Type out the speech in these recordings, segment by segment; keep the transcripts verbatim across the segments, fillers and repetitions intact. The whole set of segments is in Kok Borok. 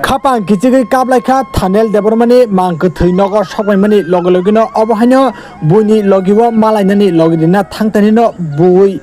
Khapang kichigwi kaplaikha Thanel Debbarmani mang kwthwi nogo sokpaimani loge logeno obo haino buini logi-o malainani logi rina thangtanino bui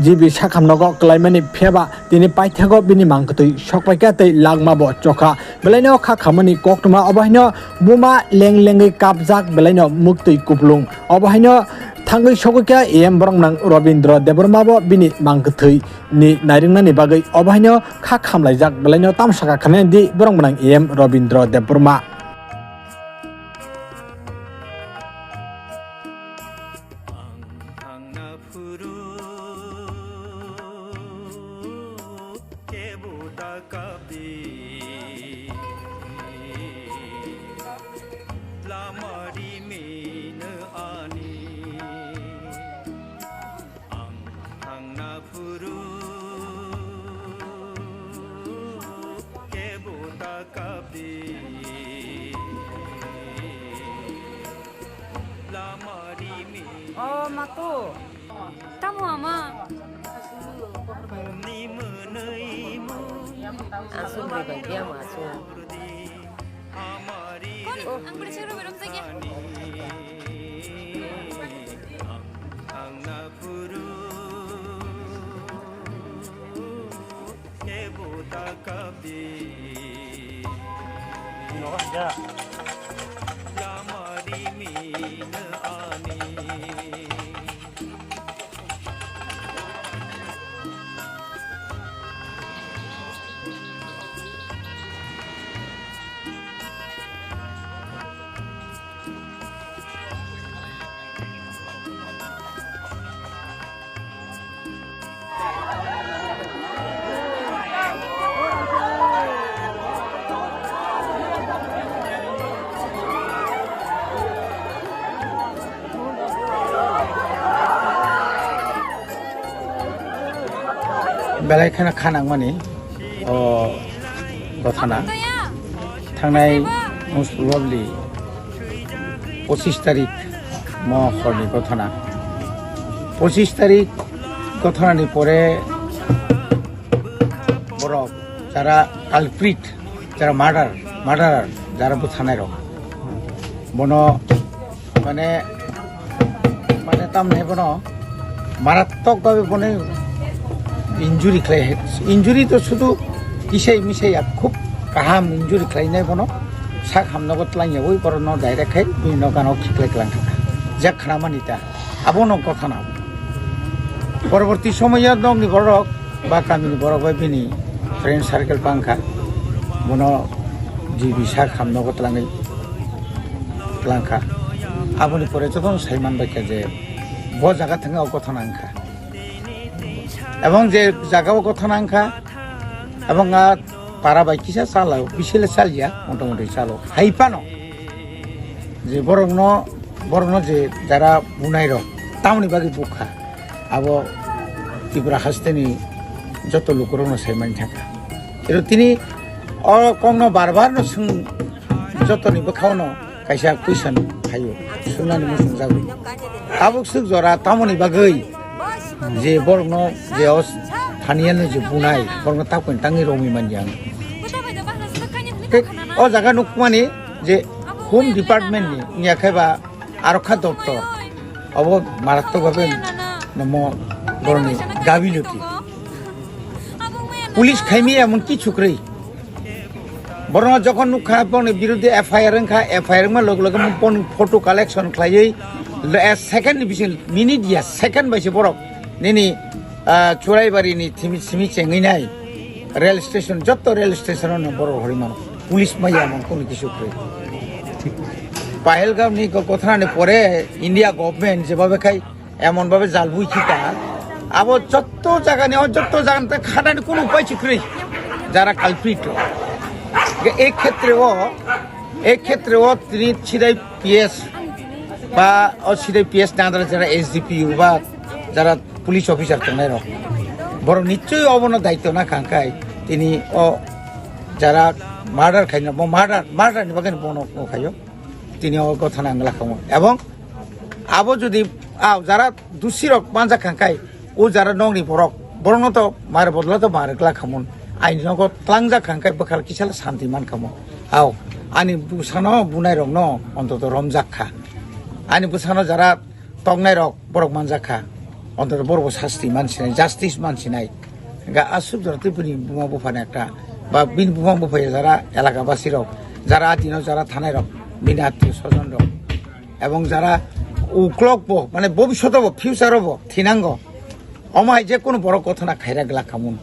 G B sakham nogo kwlaimani phiyaba tini paithago bini mang kwthwi sokpaikha tei langmabo chokha. Belaino kha khamani koktwma obo haino buma leng lengwi kapjak belaino muktwi kuplung. Obo haino thangwi sogwikha A M borok nang Robindra Debbarmabo bini mang kwthwi ni nairingnani bagwi obo haino kha khamlaijak belaino tamo saka khamya di borok mwnang A M Robindra Debbarma. Ang thangna phuru kebo da kapdi lama rimino ani. Ang thangna phuru kebo da kapdi lama rimino. Oh, matu. Tamo ama? Aswk bai bai, dia ma aswk. Kon, ang beri cero berem saja. Belai kheno kha nangmani o gothana thangnai most probably pochis tarik mo horni gothana. Pochis tarik gothanani pore borok jara culprit, jara murder, murderer, jara bwthanai rok, bono mane, mane tamni bono marattok bhabe bono injury khlai, injury to sudu kisai misai ya, khub kaham injury khlainai bono sak hamnogo twlangyawi borokno direct khai bini nokano khiklai kwlangkha, jak khnamani ta. Abono gothana. Poroborti somoyo nokni borok ba kamini borok bai bini friend circle bangkha. Bono G B sak hamnogo twlangwi twlangkha. Aboni pore jotono sai manbaikha je bo jaga thangwi o gothana wngkha. Ebong je jaga o gothana wngkha, ebong a para bai kisa chala, bisile chalia, motamoti chalo. Hai phano je borokno, borokno je jara bunai rok, tamoni bagwi bukha, abo Tripura hasteni joto lukurokno sai mani thangkha. Ero tini o kokno bar bar no swng, jotoni bwkhao no kaisa question phaio, swngnani muchung jagwi. Tabuk swk jora tamoni bagwi je borokno je o thaniya no je bunai, borokno tabuk tangwi romwi manya ang. Tei o jaga nukmani je Home Department ni wngya khe ba arokha doptor, obo marattok bhabe nomo borokni gabiloki. Police khaimi emon kichu kwrwi. Borokno jokhon nukha, boni biruddhe F I R wngkha, F I R wngma loge loge boni photo collection khlaiwi, eh, second ni bising, minute ya, second bai se borok nini, ah, Churaibari ni thimi simi chengwi nai rail station, jotto rail station no borok hori mano. Police maya mon kono kisu kwrwi. Pahalgam ni go-, gothana ni pore India government jebhabe khai emon bhabe jal bui khita, abo jotto jaga ni, o jotto jaga ni khatani kono upai se kwrwi, jara culprit rok. Ge-, ek khetre o, ek khetre o tini sidai P S ba o sidai P S nadra jara S D P U ba jara police officer tongnai rok, borok nichoi obono daityo na khangkhai tini o jara murder khaina, bo murder, murder ni bagwi bono khaio, tini o gothana wngla khamu. Ebong abo jodi, ah, jara dusi rok manjak khangkhai, o jara nokni borok, borokno to mare bodolo to mare glak khamun. Aini nogo tlangjak kha, hwnkhe bwkhal kisa santi mankha mo. Ao, ani bwsano bunairokno ontoto romjak kha. Ani bwsano jara toknairok borok manjak kha, ontoto borokbo sasti mansinai, justice mansinai. Hwnkhe aswk jora tei bini buma buphani ekta, ba bini buma buphai jara elaka basirok, jara adino jara thanairok, bini attiyo sojonrok, ebong jara uklokbo, mane bobishotobo, future-obo thinango. Omo hai je kunu borok gothona khaira glak khamun.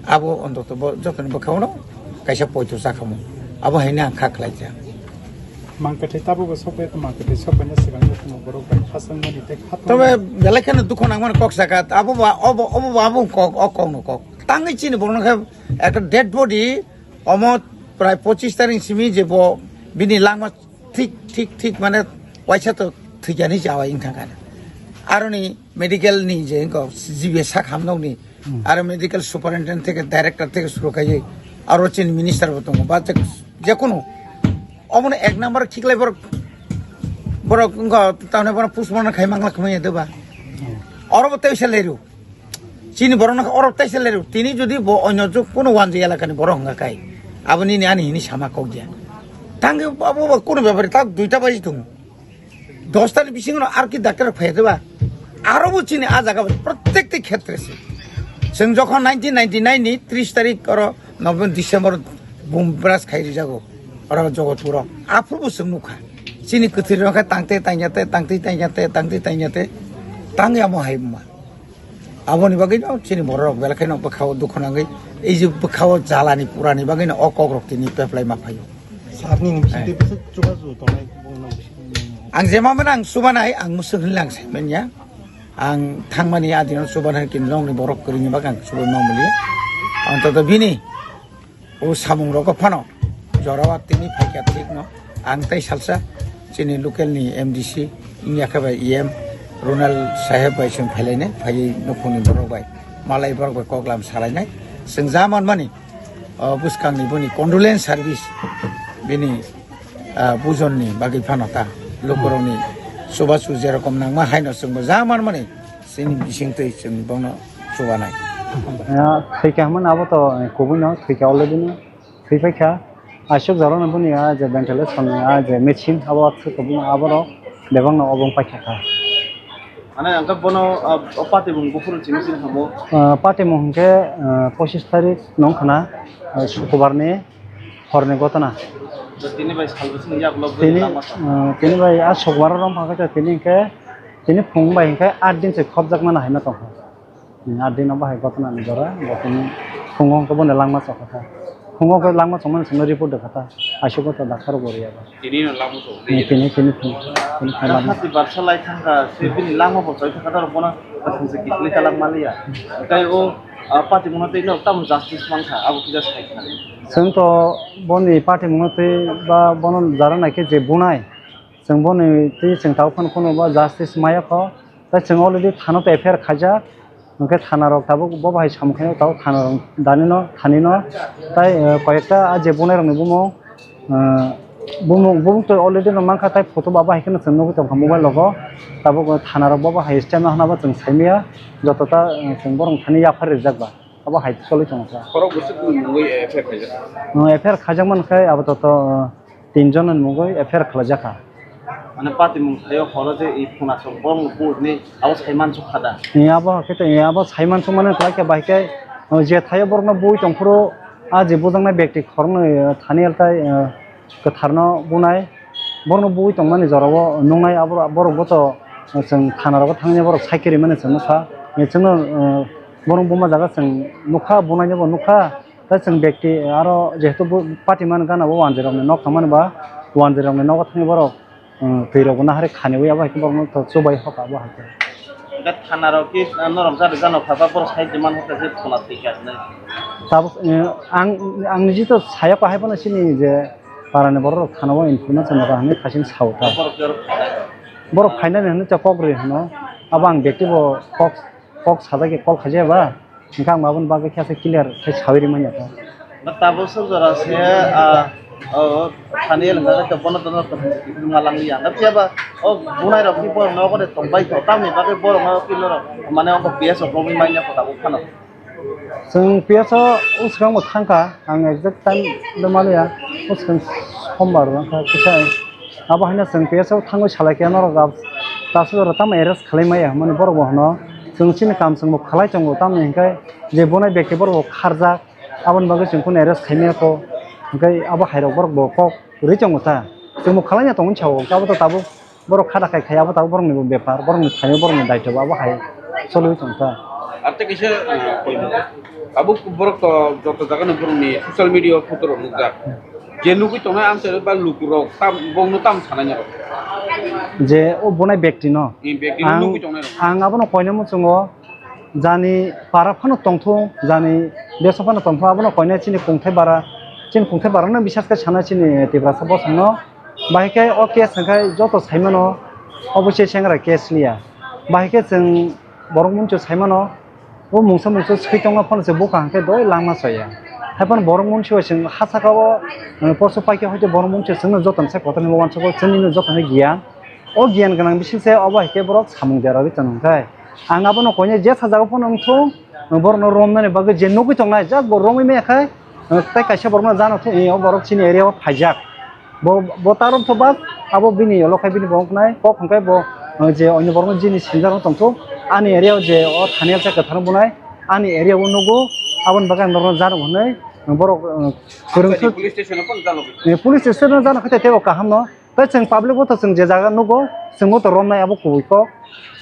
Abo ontoto bo jotoni bwkhao no kaisa poito cha khamun. Abo hai no ang kha khlai kha. Mangkwthwi tabukbo sok bai, mangkwthwi sok baino swkang jotono borok bai khasangmani tei khatungmani. Tobe belai kheno dukho nangmani kok saka. Abo ba, obo, obo ba, abo kok, o kok no kok. Tangwi chini borok no khe ekta dead body omo prai pochis tarik simi je bo bini langma thik, thik, thik mane waisa to thwikyani jawa wngkha kha. Aroni medical ni je wngkha jibe sak hamnokni, hmm, aro medical superintendent theke director theke suru khaiwi aro chini minister bo tongo ba je, jekunu omono ek number khiklai borok, borok wngkha tamni borok postmortem khai mangla khmai de ba. Hmm. Oro bo teisa leru. Chini borok no oro teisa leru. Tini jodi bo onyo juk kuno wanjwi elakani borok hwnga kai, abo nini ani hini sama kok ya. Tangwi abo bo kuno bepari tak duita baji tongo. Dosta ni bisingo no ar ki doctor phai de ba. Aro bo chini a jaga bo prottek ti khetre se. Chwng jokhon nineteen ninety-nine ni tris tarik oro November, December bum bras khai rijago. Oro Jogotpuro. Aphuru bo chwng nukha. Chini kwthwi rok khe tangte tangya te, tangte tangya te, tangte tangya te. Tangya mo hai ma. Aboni bagwi no chini borok belai kheno bwkhao dukhu nangwi, ei je bwkhao jalani purani bagwi no o kokrok tini peplai ma phaio. Sir ni bising tei bwswk chubachu tongnai bongno bising. Ang je ma mano ang chubanai, ang mwswk hinwi lang sai manya. Ang thangmani adino chubanai kinrongni borok kwrwini bagwi ang chubai ma muli. Antoto bini o samung rogo phano jorao tini phaikha thik no. Ang tei salsa chini local ni M D C wngya khe bai E M Ronald saheb bai chwng phailainai, phaiwi nukhungni borok bai malai borok bai koklam salainai. Chwng ja manmani, o bwskangni boni condolence service bini, ah, bujonni bagwi phano ta lukurokni chubachu jerokom nangma haino chwngbo ja manmani chini bisingtwi chwng bono chubanai. Ya, thwikha hwnmani abo to, eh, kubui no thwikha already no. Thwi paikha, aswk jorano boni a je ventilation ni a je machine abo thwkha buma aborok bebak no obo wng paikha kha. Mane ang khe bono, ah, o patimung buphuru chini sini hamo. Ah, patimung hwnkhe, ah, pochis tarik nung khna, ah, sukubar ni hor ni gotona. To tini bai sal bwswk yaklok bai tini, lama sa. Ah, tini bai a sukubar rok wng paikha tini hwnkhe tini phung bai hwnkhe aat din se khopjak mano hai ma tongkha. Ni aat din o bahai gotona ni jora, bo tini phungo hwnkhe bono langma chokha kha. Phungo hwnkhe langma chongmani chwngno report rwkha ta. Aisuk gotho doctor bo rwya ba. Tini no langma chok. Ni tini, tini phung, tini phung langma. Hati barsa lai thangkha, se bini langma bo choi thangkha, ta bono thangse kiphilwi ta langma liya. Tei o, ah, patimungno tei no tamo justice mankha, abo kisa sai kha. Chwng to boni patimungno tei ba bono jara naikhe je bunai, chwng boni tei chwng tabuk phano, phano ba justice maya kho. Tei chwng already thana to F I R khaijak, hwnkhe thana rok tabuk bo bahai samung khaino tabuk thana rok dani no thani no tei, eh, koyekta a je bunai rokni bumung, eh, bumung, bumung to already no mankha tei photo ba bahai kheno chwng nugwi tongkha mobile rogo, tabuk thana rok bo bahai step no hwnba chwng saimaya, joto ta, eh, chwng borok thani yaphar rijak ba. Abo hai choli tongo kha. Borok bwswk ni mungwi F I R khaijak? Umm, F I R khaijak man khe abo to, to, umm, tin jon ni mungwi F I R khlaijak kha. Mane patimung thaio horo je i phunasok borok no buini abo sai mansuk kha da? Ni abo khe to, ni abo sai mansuk mani khlai khe bai khe, umm, je thaio borok no bui tong phuru a je bujaknai bekti khoroknwi, umm, thani altai, umm, kwtharno bunai, borokno bui tongmani jorao nuknai, abo borok bo to chwng thana rogo thangya, borok saikhe rimani chwng nukha. Chwngno, eh, borok buma jaga chwng nukha, bunaino bo nukha. Tei chwng bekti aro jehetu bo patimani gana bo wanjwi rokni nok tangmani ba wanjwi rokni nogo thangwi borok, eh, twi rokbo nahari khaniwi abo hai khe borokno to chubai hoka abo hai khe. Hwnkhe thana rok khe norok jani jano pha ba borok sai tongmani hwnkhe se phola thwi kha hinwi. Tabuk, eh, ang, ang niji to saya pahai phano chini je parani borok rok thana o information rwkha hinwi khaching sao ta. Borok khe oro khainai. Borok khainani hinwi to kok rwi hwno. Abo ang bekti bo kok, kok sajagwi call khaijaya ba. Hwnkhe ang aboni bagwi khe aswk clear khe sawi rimanya ta. Ba tabuk swk jora se, ah, o, thani el hwnkhe bono dono tongma langliya. Phiya ba o bunai rok khe borok nogo de tongbai kho. Tamni bagwi borok no khe norok mane ongkho P S rok romwi manya kho tabuk phano. Chwng P S o swkang bo thangkha, ang exact time do maliya, o swkang sombar wngkha kisa. Abo haino chwng P S o thangwi salai khe norok tasu jora tamo arrest khlai maya hwnmani borok bo hwno chwng chini kam chwng bo khlai tongo, tamni hinkhe je bonai bekti borok bo kharjak, aboni bagwi chwng kheno arrest khai maya kho, hinkhe abo hairok borok bo kok rwi tongo ta, chwng bo khlai ya tongo sao, abo to tabuk. Borok khada khai khai abo tabuk borokni bo bepar, borokni thani borokni daityo bo abo hai choliwi tong kha. Ar tei kisa, ah, koino. Tabuk borok to joto jagani borokni social media photo rok nukjak. Je nugwi tongnai amchai ba lukurok tam, bongno tam sanai norok. Je o bonai bekti no. Ni bekti no ang, nugwi tongnai rok. Ang abono koino muchungo jani para phano tongthung, jani deso phano tongthung, abono koinai chini kungthai bara, chini kungthai bara no bisas khe sana chini Tiprasa bosong no. Bahai khe o case hwnkhe joto saimano obo se sengra case liya. Bahai khe chwng borok muncho saimano o mungsa mungsa swi tongma phano se buka hwnkhe doi langma soya. Haiphano borok muncho chwng ha saka o, eh, poso paikhe hoite borok muncho chwngno jotono sai kotorni bo uansukgo chwngno jotono giyan. O giyan gwnang bising se obo hai khe borok samung deragwi tong hwnkhe. Ang abono koinai je sajagao phano wngthung, borokno romnani bagwi je nugwi tongnai, just bo romwi maya khai, tei kaisa borokno jano thwi, o borok chini area o phaijak. Bo, bo ta romtho bas, abo bini yolo khai bini bo wngnai, kok hwnkhe bo, je onyo borokno jini sinijak tongthung, ani area o je o thani alsa kwthar wngnai, ani area o nugo, aboni bagwi ang norokno jano hwnwi, borok, kwrwng Police station o phano jano. Police station o jano khe tei teibo kaham no. Tei chwng public bo to chwng je jaga nugo, chwngbo to romnai abo kubui kok.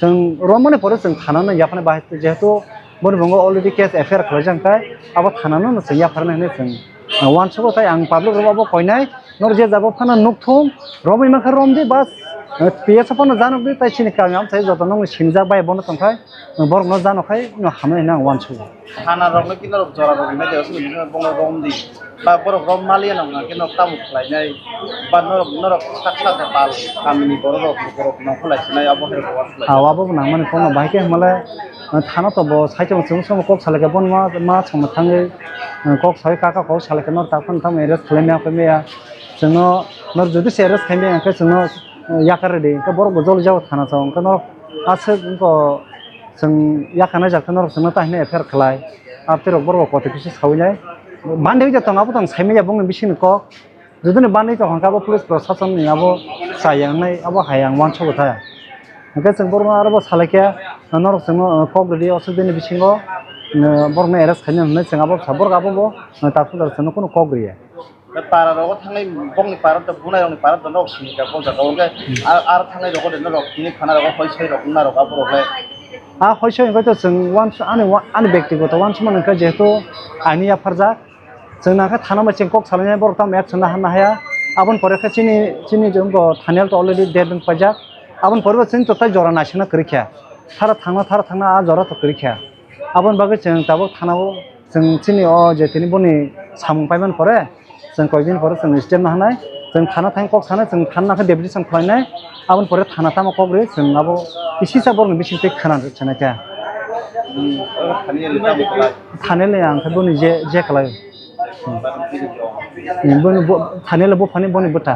Chwng romani pore chwng thana no yaphana bahai, jehetu boni bo already case F I R khwlaijak khe abo thana no chwng yapharnai hinwi chwng, uh, uansukgo. Tei ang public rok abo koinai, nor je jaga phano nukthung, romwi mankha romdi bas, uh, P S o phano janokdi, tei chini kami amchai joto nokni sinijak bai bono tongkhai, uh, borokno janokhai no hamnai hinwi ang uansukgo. Thana rokno khe norok jora rok hinwi de, aswk hinwi bono romdi. Ba borok rok maliya nang nang khe norok tamo khlainai? Ba norok, norok sak sak khe pal kamini borok rok, borok nongkhor lai sinai abo hai rok uansuk lai. Ha, abo bo nangmani kono bahai khe hwnmale, eh, thana to bo saichung chwng somo kok salai khe bono ma, ma chwngno thangwi, eh, kok sawi kaka kok salai khe norok tak phano tamo arrest khlai maya khe maya. Chwngno norok jodi se arrest khai maya khe chwngno, eh, yakar rwdi, hwnkhe borok bo joli jago thana chao, hwnkhe norok aswk wngkha chwng yakar nai jak khe norok chwngno tahino F I R khlai. Abtwi rok borok bo kotor kisa sawi nai. Bandi oi tong abo tong sai manya bongni bisingni kok. Juduni bandi tong hwnkhe abo police proshasonni abo chaya wngnai abo hai ang uansukgo tha. Hwnkhe chwng borokno aro bo salai khe norok chwngno kok rwdi o swk bini bisingo borokno arrest khaina hwnwi chwng abo sa borok abo bo taksudar chwngno kunu kok rwya. Para rogo thangnai bongni para to bunai rokni para to norok sini kha o jaga o hwnkhe ar thangnai rogo de norok tini khana rogo hoi soi rok wngna rok abo rok le. A hoi soi hwnkhe to chwng uansuk ani ani bektigoto uansukmani hwnkhe jehetu aini yapharjak. Chwng nangkhe thana bai chwng kok salainai borok tamo action na hanna haya. Aboni pore khe chini, chini je wngkha Thaniel to already dead wng paijak. Aboni pore bo chwng to tai jora naisingna kwrwi kha. Thara thangna, thara thangna a jora to kwrwi kha. Aboni bagwi chwng tabuk thana o chwng chini o je tini boni samung paimani pore chwng koi bini pore chwng step na hanai. Chwng thana thang kok sanai, chwng thana khe deputation khlainai. Aboni pore thana tamo kok rwi chwng abo kisi sa borokni bising twi khwna rwchana khe. Hmm, abo Thaniel tamo khlai? Thaniel ni ang khe boni je, je khlai. Hmm. Boni bo, Thaniel bo phani boni bwtha.